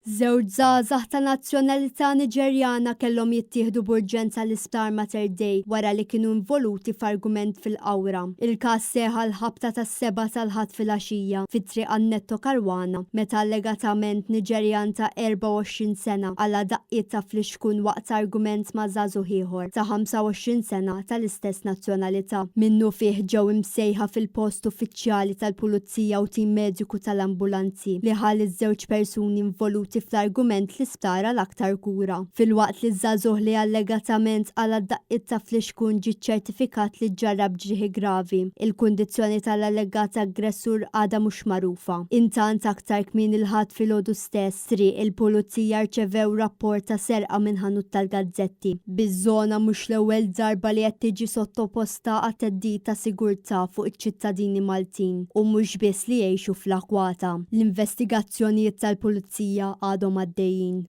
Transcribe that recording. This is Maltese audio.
Żewġ żgħażagħ ta' nazzjonalità Niġerjana kellhom jittieħdu b'urġenza l-Isptar Mater Dei wara li kienu involuti f'argument fil-Qawra. Il-każ seħħ għall-ħabta tas-sebgħa tal-Ħadd filgħaxija fi Triq Annetto Caruana meta allegatament Niġerjan ta' 24 sena qala' daqqiet ta' flixkun waqt argument ma' żagħżugħ ieħor ta' 25 sena tal-istess nazzjonalità. Minnufih ġew imsejħa fil-post uffiċjali tal-Pulizija u tim mediku tal-ambulanzi li ħa liż-żewġ persuni involuti fl-argument l-isptar għal aktar kura. Filwaqt li ż-żagħżugħ li allegatament qala' d-daqqiet ta' flixkun ġie ċċertifikat li ġġarrab ġrieħi gravi, il-kundizzjoni tal-allegat aggressur għadha mhux magħrufa. Intant aktar kmieni l-Ħadd filgħodu stess, Triq il-Pulizija rċevew rapport ta' serqa minn ħanut tal-gazzetti, biż-żona mhux l-ewwel darba li qed tiġi sottoposta għat-theddid ta' sigurtà fuq iċ-ċittadini Maltin u mhux biss li jgħixu fl-akwata. L-investigazzjonijiet tal-Pulizija għadhom għaddejjin.